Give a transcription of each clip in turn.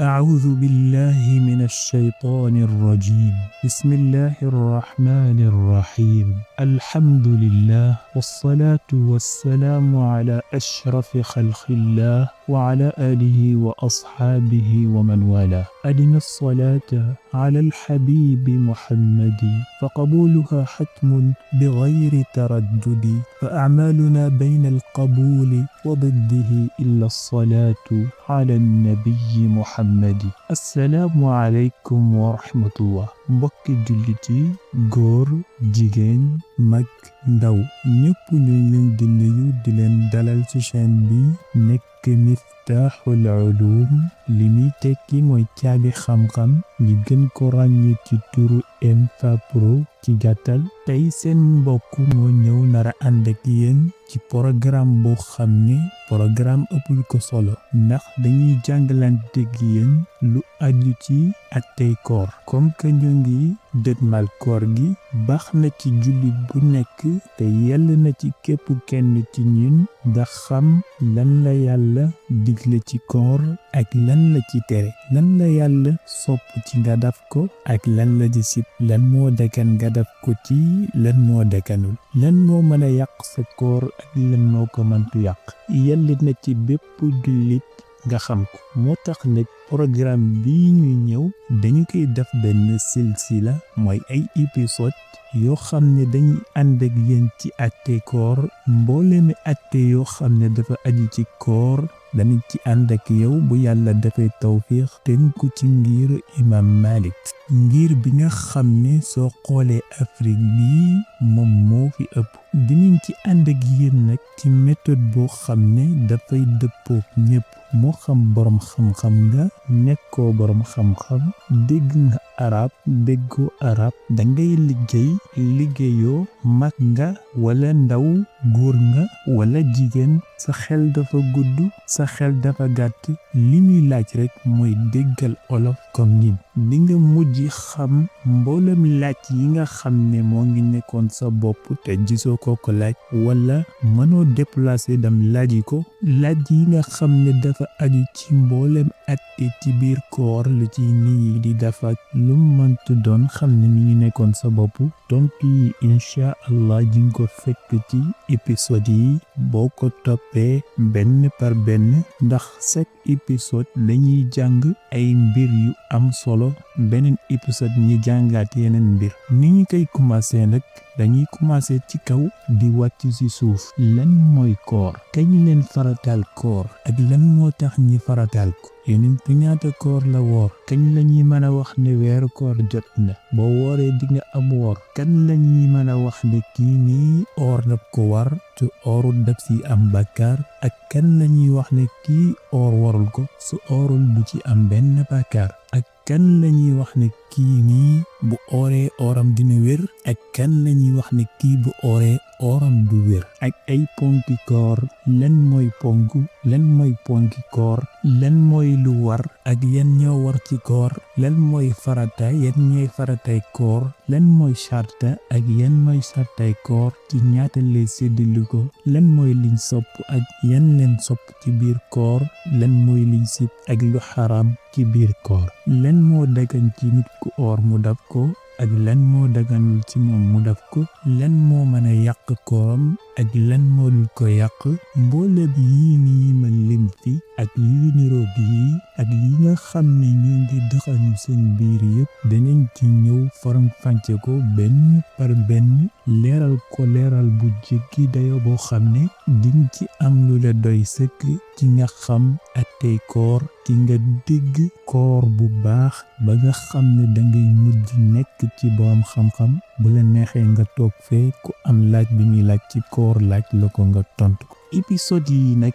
أعوذ بالله من الشيطان الرجيم. بسم الله الرحمن الرحيم. الحمد لله والصلاة والسلام على أشرف خلق الله وعلى آله وأصحابه ومن والاه. أدم الصلاة على الحبيب محمد فقبولها حتم بغير تردد، فأعمالنا بين القبول وضده إلا الصلاة على النبي محمد. السلام عليكم ورحمة الله. mbokki jullit yi, góor, jigéen, mag, ndaw, ñépp ñu leen di nuyu di leen dalal ci chaîne bi nekk Miftahul Ulum. li muy tekki mooy caabi xam-xam, ñi gën ko ràññee ci turu MFA-Pro ci gàttal. tey seen mbokk moo ñëw nara ànd ak yéen ci programme boo xam ne programme ëppul ko solo, ndax dañuy jàngalante ak yéen lu aju ci attey koor. comme que ñu ngi dëgmal koor gi, baax na ci jullit bu nekk te yell na ci képp kenn ci ñun nga xam lan la yàlla digle ci koor ak lan la ci tere, lan la yàlla sopp ci nga def ko ak lan la ci sib, lan moo dagan nga def ko ci, lan moo daganul, lan moo mën a yàq sa koor ak lan moo ko mëntu yàq. yell na ci bépp jullit nga xam ko. moo tax nag programme bii ñuy ñëw dañu koy def benn silsila, mooy ay épisode yoo xam ne dañuy ànd ak yéen ci atte koor. mboolemi atte yoo xam ne dafa aju ci koor danañ ci ànd ak yow bu yàlla dafay tawfiix tënku ci ngir imam Malik, ngir bi nga xam ne soo xoolee Afrique bi moom moo fi ëpp. dinañ ci ànd ak yéen nag ci méthode boo xam ne dafay dëppook ñépp, moo xam boroom xam-xam nga, nekkoo boroom xam-xam, dégg nga arab, déggoo arab, dangay liggéeyoo, mag nga wala ndaw, góor nga wala jigéen, sa xel dafa gudd, sa xel dafa gàtt, li ñuy laaj rekk mooy déggal olof comme ñin. di nga mujj xam mboolem laaj yi nga xam ne moo ngi nekkoon sa bopp te gisoo ko laaj, wala mënoo déplacer dem laaji ko. laaj yi nga xam ne dafa aju ci mboolem atte ci biir koor, lu ci nit yi di def ak lu mëntu doon, xam ne mi ngi nekkoon sa bopp. tontu yi incha allah ji nga ko fekk ci épisode yi boo ko toppee benn par benn, ndax chaque épisode lañuy jàng ay mbir yu am solo, beneen épisode ñi jàngaat yeneen mbir. ni ñu koy commencé nag dañuy commencé ci kaw di wàcc ci suuf. lan mooy koor, kañ leen farataal koor ak lan moo tax ñi farataal ko, yeneen ñaata koor la woor, kañ lañuy mën a wax ne weeru koor jot na, boo wooree di nga am woor, kan lañuy mën a wax ne kii nii oor daf ko war te oorul daf ci am bàkkaar, ak kan lañuy wax ne kii oor warul ko, su oorul du ci am benn bàkkaar, ak kan lañuy wax ne kii nii bu ooree ooram dina wér, ak kan lañuy wax ne kii bu ooree ooram du wér, ak ay ponki koor. lan mooy ponki koor, lan mooy lu war ak yan ñoo war ci koor, lan mooy farata yan ñooy faratay koor, lan mooy sarta ak yan mooy sartay koor, ci ñaata lay séddale ko, lan mooy liñ sopp ak yan leen sopp ci biir koor, lan mooy liñ sib ak lu xaraam ci biir koor, lan moo dagan ci nit ku oor mu daf ko ak lan moo daganul ci moom mu daf ko, lan moo mën a yàq kooram ak lan moo dul ko yàq. mboolem yii nii ma lim fi ak yu niroog yi ak yi nga xam ne ñoo ngi doxañu seen biir yëpp danañ ci ñëw faram fànce ko benn par benn, leeral ko leeral bu jéggi dayo boo xam ne diñ ci am lu la doy sëkk ci nga xam attey koor, ci nga dégg koor bu baax ba nga xam ne dangay mujj nekk ci borom xam-xam. bu la neexee nga toog fee ku am laaj bi muy laaj ci koor laaj la ko nga tontu ko. épisode yi nag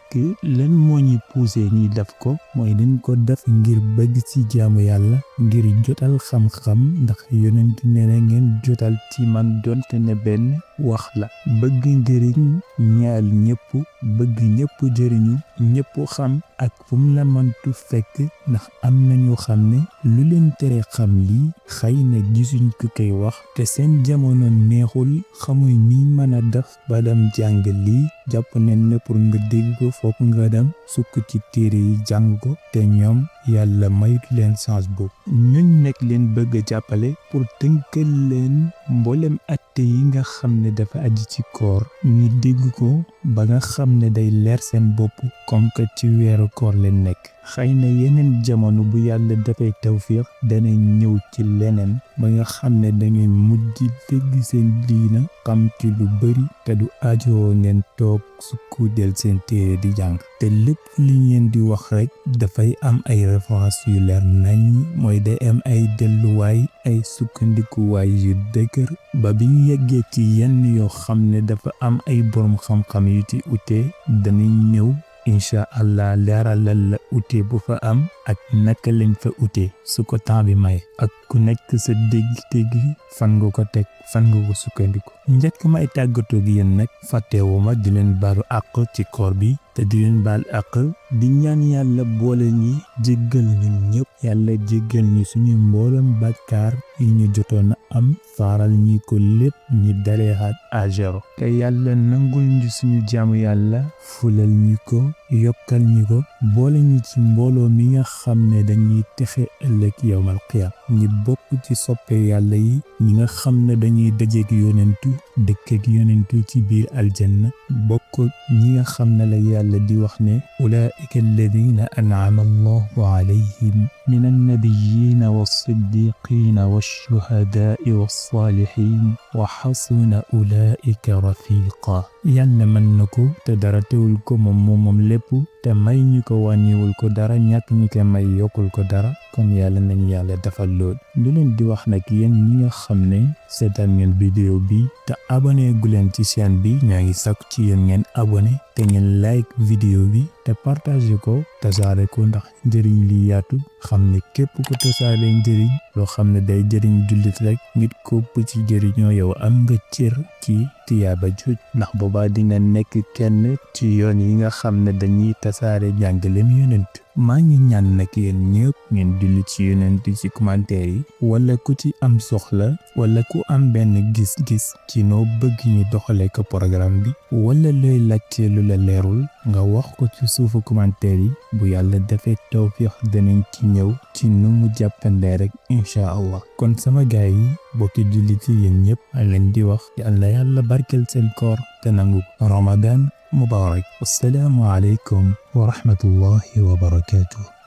lan moo ñu poussé ñi def ko mooy dañ ko def ngir bëgg ci jaamu yàlla, ngir jotal xam-xam, ndax yonent nee na ngeen jotal ci man donte ne benn wax la. bëgg njëriñ ñaal ñëpp, bëgg ñëpp jëriñu, ñëpp xam ak fu mu la mëntu fekk, ndax am na ñoo xam ne lu leen tere xam lii xëy na gisuñ ku koy wax te seen jamono neexul, xamuy ni mën a def ba dem jàng lii. jàpp nañ ne pour nga dégg ko fokk nga dem sukk ci téere yi jàng ko, te ñoom yàlla mayut leen chance boobu ñun nag leen bëgg a jàppale pour tënkal leen mboolem atte yi nga xam ne dafa aju ci koor ñu dégg ko ba nga xam ne day leer seen bopp comme que ci weeru koor leen nekk xëy na yeneen jamono bu yàlla dafay tawfiix dana ñëw ci leneen ba nga xam ne dangay mujj dégg seen diina xam ci lu bari te du ajoo ngeen toog sukkudel seen téere di jàng te lépp li ngeen di wax rek dafay am ay référence yu leer nañ mooy day am ay delluwaay ay sukkandikuwaay yu dëgër ba bi ñu yeggee ci yenn yoo xam ne dafa am ay borom xam-xam yu ci ute dañuy ñëw incha allah leeralal la ute bu fa am ak naka lañ fa ute su ko temps bi may ak ku nekk sa dégg-dégg fan nga ko teg fan nga ko sukkandiku njëkk may tàggatoo gi yéen nag fàttewuma di leen baalu àq ci koor bi te di leen baal àq di ñaan yàlla boole ñi jéggal ñun ñëpp yàlla jéggal ñi suñu mboolem bàkkaar yi ñu jotoon a am faaral ñi ko lépp ñi daleexaat à zéro te yàlla nangul ñu suñu jaamu yàlla fulal ñi ko yokkal ñi ko boole ñi ci mbooloo mi nga xam ne dañuy texe ëllëg yawmal qiyaam ñi bokk ci soppe yàlla yi ñi nga xam ne dañuy dajeek yonentu dëkk ak yonentu ci biir aljanna bokk ñi nga xam ne la yàlla di wax ne ulaa'ika alladina an'ama allahu alayhim min annabiyina wassiddiqina washuhadaai wassalihin wa xasuna ulaa'ika rafiqa yàlla mën na ko te dara teewul ko moom lépp te may ñu ko wàññiwul ko dara ñàkk ñu ko may yokkul ko dara kon yàlla nañu yàlla defal lool lu leen di wax nag yéen ñi nga xam ne seetaan ngeen vidéo bi te abonné gu leen ci chaîne bi ñaa ngi sakku ci yéen ngeen abonné te ngeen like vidéo bi te partagé ko tasaare ko ndax njëriñ li yaatu xam ne képp ko tasaare njëriñ loo xam ne day jëriñ jullit rek nit kopp ci jëriñoo yow am nga cër ci tiyaaba joj ndax boobaa dina nekk kenn ci yoon yi nga xam ne dañuy tasaare jàngaleem yonent maa ngi ñaan nag yéen ñëpp ngeen julli ci yonent ci commentaire yi wala ku ci am soxla wala ku am benn gis-gis ci noo bëgg ñu doxale ko programme bi wala looy laajte lu la leerul nga wax ko ci suufu commentaire yi bu yàlla defee tawfiix danañ ci ñëw ci nu mu jàppandee rek incha allah kon sama gaay yi bokki jullit yi yéen ñëpp a leen di wax yàlla yàlla barkel seen koor te nangu Ramadan mubarak wassalaamu aleykum wa rahmatullahi wa barakatuh